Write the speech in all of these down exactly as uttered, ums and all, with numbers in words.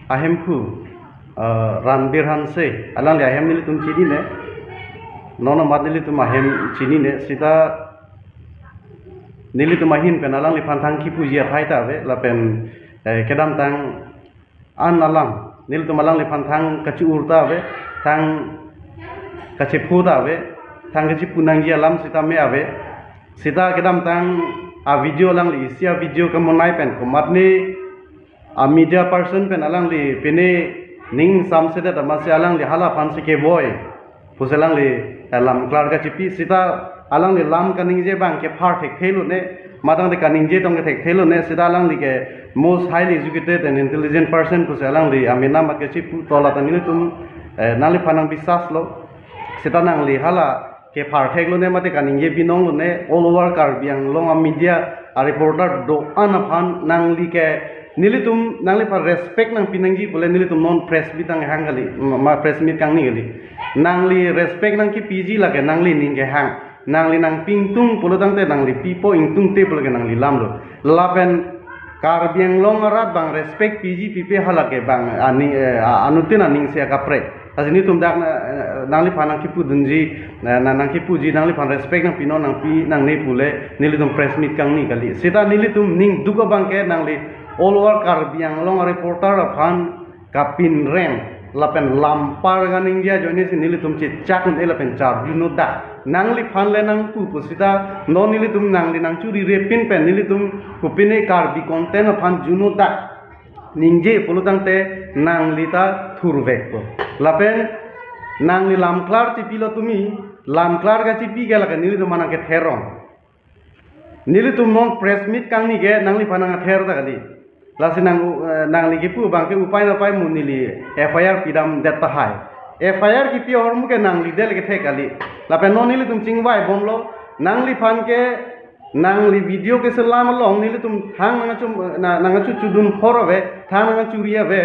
ahemphu, eh, Ranbir Hanse, alangli ahem nelitum chinine, non amat nelitum ahem chinine, seta nelitum ahin pen alangliphan thang kipuji athai ta ave, lapen, eh, kedamtang an alam, nelitum alangliphan thang kachi-ur ta ave, thang kachepho ta ave, thang kachipu nangji alam seta me ave, seta kedamtang a-video alangli isi a-video kamonai pen komatne a-media person pen alangli pine ning samsedet amatsi alangli hala aphansi kevoi pusi alangli, eh, lam klar kachipi, seta alangli lam kaningje abang kephar thekthelo ne, matang de kaningje tong ke thekthelo ne, seta alangli ke most highly educated and intelligent person pusi alangli amena amat kachipu, to lata nelitum, eh, nangliphan nangbisas lo, seta nangli hala kephar theklo ne mate kaningje binong lo ne, all over Karbi Anglong a-media a-reporter do-an aphan nangli ke nelitum nangliphan respect nangpi nangji pule nelitum non press meet nanghang kali, ma, ma press meet kangni kali. Nangli respect nangkipiji lake nangli ning kehang. Nangli nangpi ingtung pulo tangte nangli pipo, ingtungte pulo ke nangli lam lo. Lapen Karbi Anglong arat abang respect piji pipe hala ke abang aning, eh, a-, anuttin aning si akaprek. Lasi nelitum dak na, eh, nangliphan nangkipudunji, na, na, nangkipuji, nangliphan respect nangpinon nangpi nangne pule nelitum press meet kangni kali. Seta nelitum ning duk abang ke nangli all over Karbi Anglong a-reporter aphan kapinrem lapen lampar kaningje ajoine si nelitum chechak un-e lapen charjuno dak. Nangliphan le nangpu pu seta non nelitum nangli nangchurire pin pen nelitum kopine Karbi content aphan juno dak ningje pulo tangte nangli ta thurvekpo. Lapen nangli lam klar chipilo tumi, lam klar kachipi ke lake nelitum aphan nangkether rong. Nelitum non press meet kangni ke nangliphan nangther ta kali. Lasi nang, eh, nangli kipu abang ke upai napai mu neli F I R pidamdet tahai. F I R kipi ahormu ke nangli del kethek kali. Lapen non nelitum chingvai bomlo, nangliphan ke nangli video keselam along nelitum thang nangchu, na, nangchuchudun phor ave, thang nangchuri ave,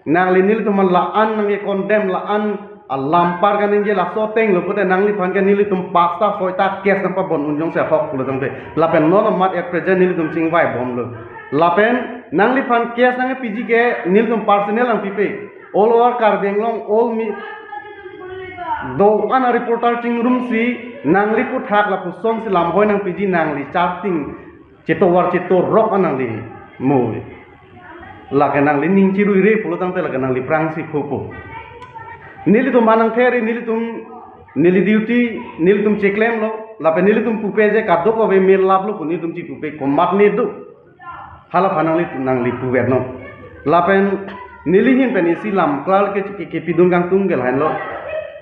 nangli nelitum la-an nangkecondemn, la-an alampar kaningje laso ateng lo pute nangliphan ke nelitum pasta soita case nangpabon un jongsi ahok pulo tangte. Lapen non amat at present nelitum chingvai bomlo. Lapen nangliphan case nangpiji ke nelitum personal nangpipe. All over Karbi Anglong, all me, do-an a-reporter chingrumsi nangli puthak lapusonsi lamhoi nangpiji, nangli charting chetovar chetorok an nangli mo. Lake nangli ning chiruire pulo tangte lake nangli prangsi khopo. Nelitum aphan nangther-i, nelitum, neli duty nelitum cheklemlo, lapen nelitum pupe je kadokave me laplo pu nelitum chipupe, komatne do. Hala aphan nangli, nangli puvernon. Lapen neli ahin pen isi lam klar ke, ke, kepidun kangtung ke lahenlo.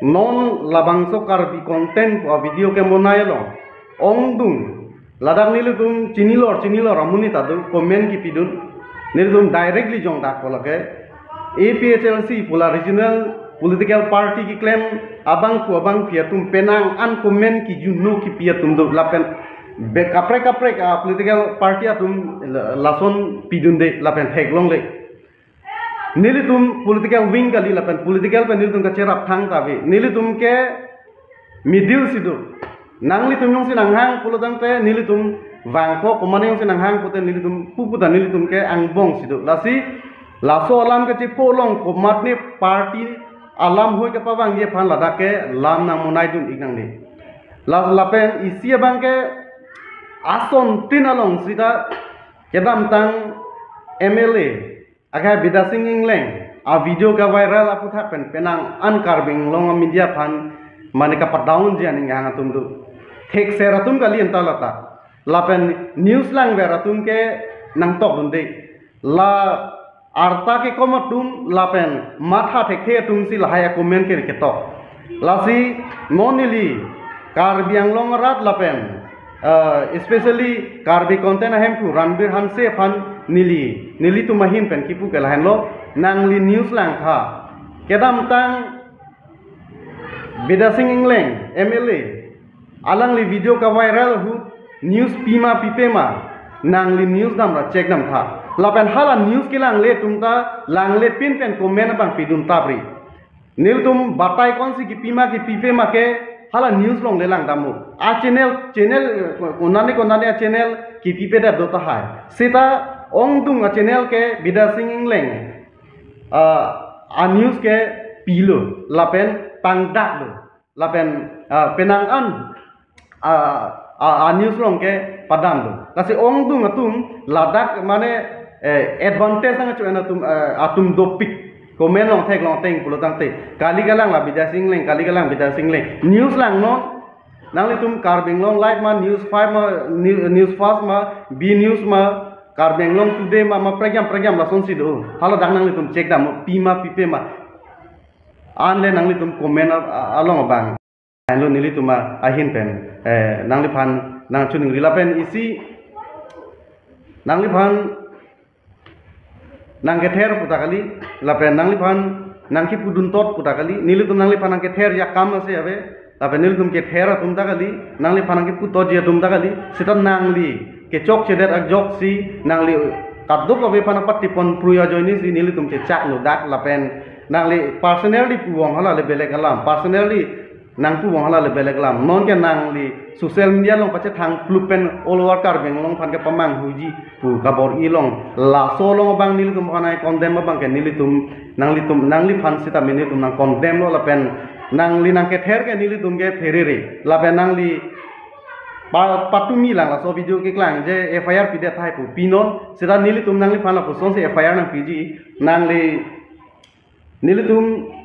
Non labangso Karbi content pu a-video kemonai along ongdung, ladak nelitum chinilor chinilor amonit ta do comment kipidun. Nelitum directly jongdak ko lake A P H L C pu la regional political party keklem abangphu abangphi atum penang an comment kijuno kipi atum do, lapen be kaprek kaprek a-political party atum la-, lason pidunde lapen theklongle. Nelitum political wing kali lapen political pen nelitum kacherap thang ta ave. Nelitum ke middle si do. Nanglitum jongsi nanghang pulo tangte nelitum vangpo, komatne jongsi nanghang pute nelitum pupu ta nelitum ke angbong si do. Lasi laso alam kachepho along komatne party alamhoi kapavangji aphan ladak ke lam nangmonaidun ik nangne. La-, lapen isi abang ke asontin along seta kedamtang M L A akai Bidya Sing Engleng a-video kaviral aputhak pen penang an Karbi Anglong a-media aphan mane kapadownji aning hang atum do. Thekser atum kali anta lata. Lapen news langver atum ke nangtokdunde. La arta kekom atum lapen matha thekthe atumsi lahai a-comment ke ketok. Lasi non neli Karbi Anglong arat lapen, eh, especially Karbi content ahemphu Ranbir Hanse aphan neli, nelitum ahin pen kipu ke lahenlo, nangli news langtha. Kedamtang Bidya Sing Engleng, M L A, alangli video kaviral ahut news pima pipe ma, nangli news damra check damtha. Lapen hala news kelangle atum ta langle pin pen comment abang pidun tapri. Nelitum batai konsi kipima kipipe ma ke hala news longle lang damlo. A-channel, channel, eh, konane konane a-channel kipipedet do tahai. Seta ongdung a-channel ke Bidya Sing Engleng ah, a-news ke pilo, lapen pangdaklo, lapen, ah, penang an, ah, ah, a-news along ke padamlo. Lasi ongdung atum ladak mane, eh, advantage nangcho-en atum, eh, atum dopik. Comment along theklong ateng pulo tangte, kali kalang la Bidya Sing Engleng, kali kalang Bidya Sing Engleng. News langnon, nanglitum Karbi Anglong Live ma, News Five ma, New-, News Fast ma, B News ma, Karbi Anglong Today ma, ma prekjam prekjam lasonsi do. Hala dak nanglitum check dam, pi ma pipe ma. Anle nanglitum comment a-, a-, along abang. Anlo nelitum ahin pen, eh, nangliphan nangchiningri lapen isi nangliphan nangkether puta kali, lapen nangliphan nangkipudun tot puta kali, nelitum nangliphan nangkether akam ase ave, lapen nelitum kether atum ta kali, nangliphan nangkipu totji atum ta kali, seta nangli kechokchedet ajoksi nangli kadokave aphan apatipon prui ajoinesi nelitum chechaklo dak, lapen nangli personally puwong hala le belek alam, personally nangpuwong hala le belek alam. Non ke nangli social media along pachethang plup pen all over Karbi Anglong aphan kepamanghuji pu kabor-i along, laso along abang nelitum aphan ai condemn abang ke nelitum, nanglitum, nangliphan sitame nelitum nang condemn lo lapen nangli nangkether ke nelitum ke pherere lapen nangli pa-, patumi lang laso video keklang je F I R pidet tahai pu pinon, seta nelitum nangliphan lapusonsi F I R nangpiji, nangli nelitum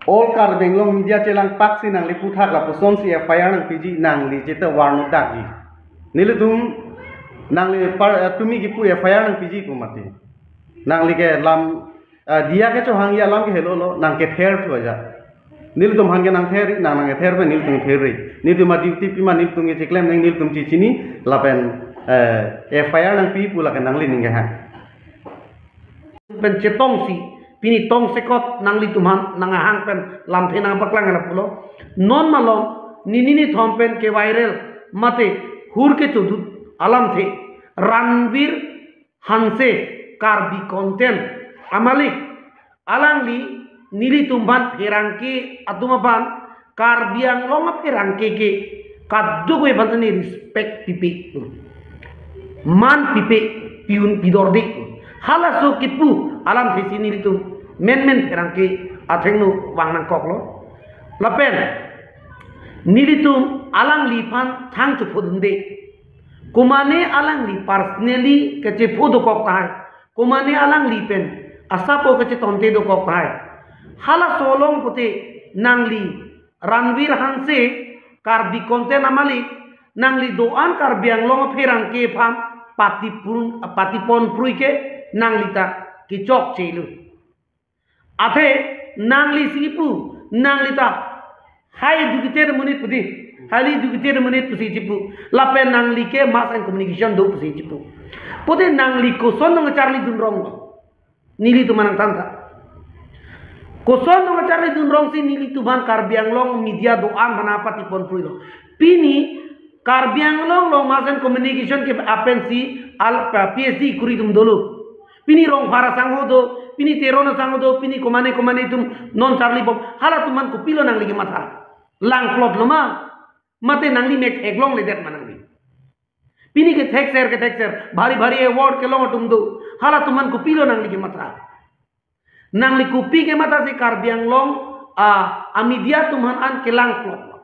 all Karbi Anglong media chelang paksi nangli puthak lapusonsi F I R nangpiji, nangli chete warnuk dakji. Nelitum nangli par-, eh, tumi kipu F I R nangpiji pu mati. Nangli ke lam, eh, diya kechohangji alam ke helo lo, nangkether thu aja. Nelitum aphan ke nangther, nang nangkether pen nelitum ther. Nelitum a-duty pima nelitum ke cheklem nang nelitum chechini lapen, eh, F I R nangpi pu lake nangli ning kehang. Pen chetongsi, pini tongsekot nanglitum aphan nanghang pen lamthe nangpaklang lapulo. Non malom, nini nithom pen ke-viral mate hur kechodut alamthe, Ranveer Hanse, Karbi content amalik, alangli nelitum aphan pherangke atum aphan Karbi Anglong apherangke ke kadokave aphan ta ne respect pipe, man pipe, piun pidorde. Halaso kipu alamthe si nelitum menmen pherangke athengno vang nangkoklo. Lapen nelitum alangliphan thang chephodunde. Komane alangli personally kachepho dokok tahai, komane alangli pen asapo kachetonte dokok tahai. Halaso along pute nangli Ranveer Hanse, Karbi content amalik, nangli do-an Karbi Anglong apherangke aphan patipon, patipon prui ke nangli ta kechokchelo. Athe nangli si kipu, nangli ta hai educated monit pu dei, highly educated monit pusi chipu, lapen nangli ke mass and communication do pusi chipu. Pute nangli koson nangcharlidun rong lo? Nelitum nangthan tha. Koson nangcharlidun rongsi nelitum aphan Karbi Anglong media do-an aphan patipon prui lo? Pini Karbi Anglong along mass and communication ke apensi al-, P H D kuri atum dolo. Pini Rongphar asangho do, pini Teron asangho do, pini komane komane atum non charlibom. Halatum aphan kopilo nangli kematha? Langplot lo ma? Mate nangli mek theklongledet ma nangli? Pini kethekser kethekser, bhari bhari award kelong atum do. Halatum aphan kopilo nangli kematha? Nangli kopi kemathasi Karbi Anglong a, a media atum aphan an kelangplot lo?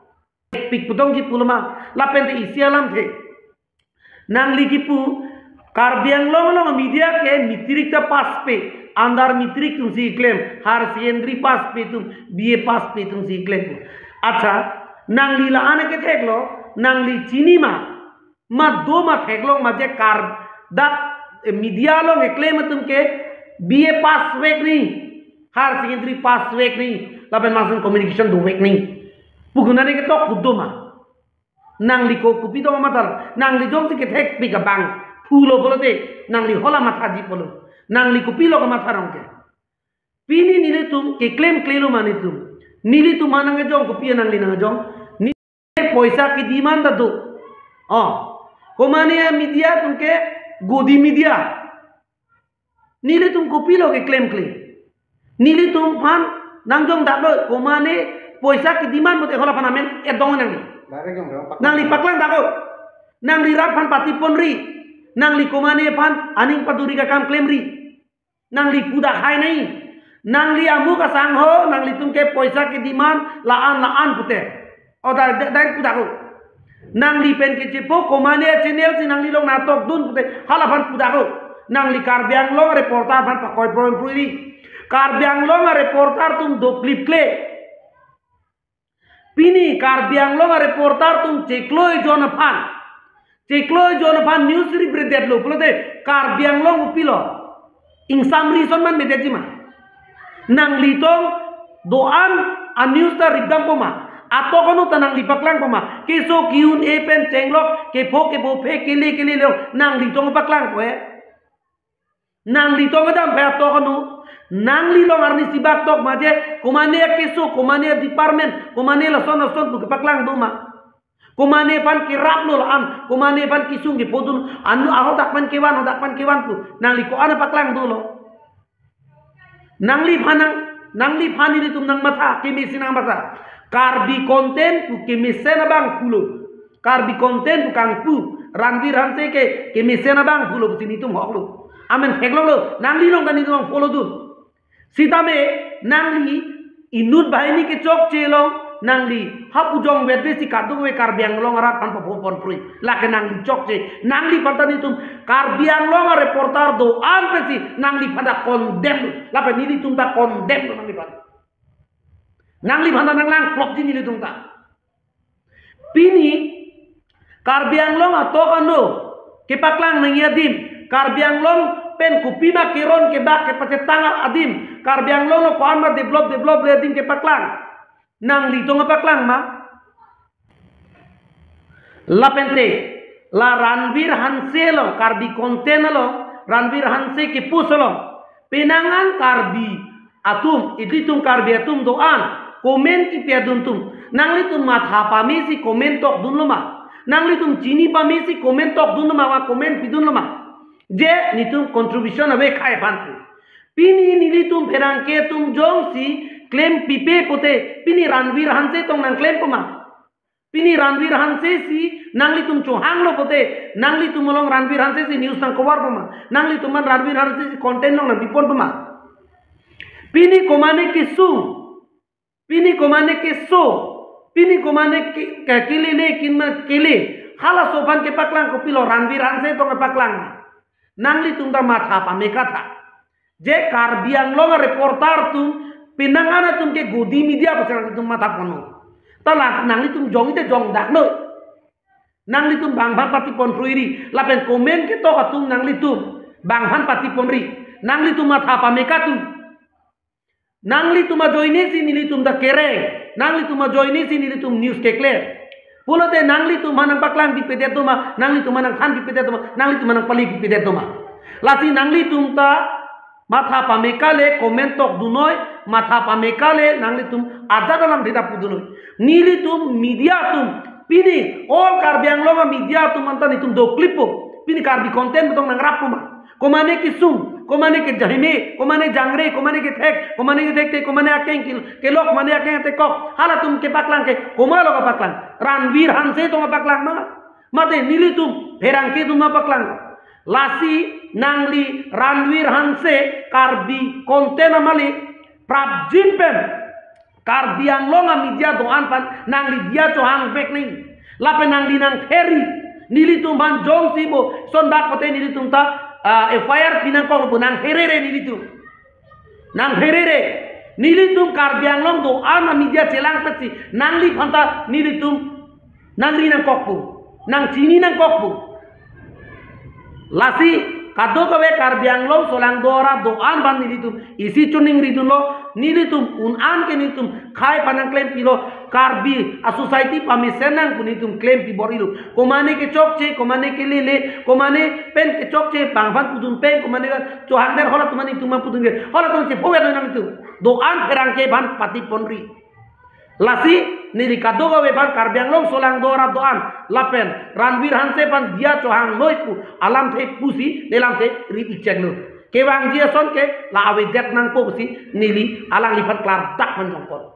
Pik putong kipu lo ma? Lapen te isi alamthe. Nangli kipu, Karbi Anglong along media ke matric ta pass-pe, under matric atumsi klem, higher secondary pass-pe atum, B A pass-pe atumsi klem. Accha, nangli la-an ketheklo, nangli chini ma? Ma do ma theklong ma je Kar dak, eh, media along keklem atum ke B A pass-vek ni, higher secondary pass-vek ni, lapen mass and communication dovek ni pu konane ketok kedo ma? Nangli ko kopi do matha? Nangli jongsi kethekpik abang pulo pulote nangli hala mathaji pulo? Nangli kopilo kematha rong ke? Pini nelitum keklemklelo ma nelitum? Nelitum ma nangjong, kopi nangli nangjong? Neli poisa kedemand ta do. Oh, komane media atum ke godi media. Nelitum kopilo keklemkle? Nelitum aphan nangjong daklo, komane poisa kedemand mate hala aphan amen edong nangli. Direct jong dong, pak- Nangli paklang daklo. Nangli rat aphan patipon ri. Nangli komane aphan aning paduri akam klem ri. Nangli pudak hai nai. Nangli amu kasangho, nanglitum ke poisa ke demand, la-an, la-an pute. O, da, da, da, pudaklo. Nangli pen ke chepo, komane channel si nangli along natokdun pute, hala aphan pudaklo. Nangli Karbi Anglong reporter aphan pakoi problem puri. Karbi Anglong reporter atum doklip kle. Pini Karbi Anglong reporter atum chiklo ejon aphan, chiklo ejon aphan news rip-redetlo pulote Karbi Anglong kopilo? Ingsamri ason man medetji ma? Nanglitum do-an a-news ta ripdampo ma? Atok ano ta nangli paklangpo ma? Keso ke-un-e pen chenglok, kepho kepho phe kele kele lo, nanglitum paklangpo he? Nanglitum kedam phe atok ano. Nangli along arni sibak tok ma je, komane keso, komane department, komane lason lason pu kepaklang do ma? Komane aphan keraplo la-an, komane aphan kesung kephodun, anu ahodak aphan kevan, hodak aphan kevan pu nangli ko-an paklang dolo? Nangliphan nang, nangliphan nelitum nangmatha, kemesen nangmatha. Karbi content pu kemesen abang pulo. Karbi content pu kangpu. Ranveer Hanse ke kemesen abang pulo pusi nelitum hoklo. Amen theklonglo. Nangli along ta nelitum follow dun. Sitame nangli inut banghini kechokche along nangli hap ujong vetve si kadokave Karbi Anglong arat aphan paphonpon prui. Lake nangli chokche, nangliphan ta nelitum Karbi Anglong a-reporter do-an pensi nangliphan ta condemn. Lapen nelitum ta condemn nangliphan. Nangliphan ta nanglangplokji nelitum ta. Pini Karbi Anglong atok ano kepaklang nangji adim, Karbi Anglong pen kopima keron kebak kepachetang adim, Karbi Anglong lo ko-an ma develop develop le adim kepaklang, nanglitum paklang ma? Lapente la Ranveer Hanse along, Karbi content along, Ranveer Hanse ke-post along, penang an Karbi atum, ilitum Karbi atum do-an comment kipi adun atum, nanglitum matha pame si comment tokdunlo ma? Nanglitum chini pame si comment tokdunlo ma, ma comment pidunlo ma? Je nelitum contribution ave khei aphan pu. Pini nelitum pherangke atum jongsi claim pipe pute, pini Ranveer Hanse tong nangclaimpo ma? Pini Ranveer Hanse si nanglitum chohanglo pute, nanglitum along Ranveer Hanse si news nang-coverpo ma? Nanglitum aphan Ranveer Hanse si content along nangpiponpo ma? Pini komane kesung, pini komane keso, pini komane ke, ke, kelele kinma kele, halaso aphan kepaklang kopilo? Ranveer Hanse tong kepaklang ma? Nanglitum ta matha pame katha. Je Karbi Anglong a-reporter atum, penang an atum ke godi media pusi nanglitum matha ponlo. Ta la nanglitum jongte jongdaklo. Nanglitum bang aphan patipon pruiri, lapen comment ketok atum nanglitum bang aphan patipon ri. Nanglitum matha pame katha. Nanglitum ajoine si nelitum ta kereng, nanglitum ajoine si nelitum news keklem. Pulote nanglitum aphan nangpaklang pipedet do ma, nanglitum aphan nangthan pipedet do ma, nanglitum aphan nangpali pipedet do ma? Lasi nanglitum ta matha pame kale comment tokdun noi, matha pame kale nanglitum ajat alamthe ta pudun noi. Nelitum media atum, pini all Karbi Anglong a-media atum anta nelitum doklippo, pini Karbi content pu tong nangrappo ma? Komane kesung, komane kejahime, komane jangre, komane kethek, komane kethekte, komane akeng kel-, kelok, komane akeng atekok, halatum kepaklang ke, komatlo kepaklang? Ranveer Hanse tong kepaklang ma? Mate nelitum pherangke atum ma paklang? Lasi nangli Ranveer Hanse Karbi content amalik, prapjin pen Karbi Anglong a-media do-an aphan nangli diya chohang vek nang. Lapen nangli nangtheri. Nelitum aphan jongsi bo sondak pute nelitum ta, ah, F I R pi nangkok lo pu nangtherere nelitum. Nangtherere. Nelitum Karbi Anglong do-an a-media chelangpet si nangliphan ta nelitum nangri nangkokpo, nangchini nangkokpo. Lasi kadokave Karbi Anglong solangdo arat do-an aphan nelitum isi choningridunlo, nelitum un-an ke nelitum khei aphan nangklempilo, Karbi a-society pamesen nang pu nelitum klempi bor-ilo. Komane kechokche, komane kelele, komane pen kechokche, bang aphan pudun pen, komane aphan chohangdet, halatum aphan nelitum aphan pudun ke, halatum chephovet noi nangtum. Do-an pherangke aphan patiponri. Lasi neli kadokave aphan, Karbi Anglong solangdo arat do-an lapen Ranveer Hanse aphan diya chohang noi pu alamthe pusi nelamthe ri-icheng noi. Kevangji ason ke la avedet nangpo pusi neli alangliphan klardak manjongpon.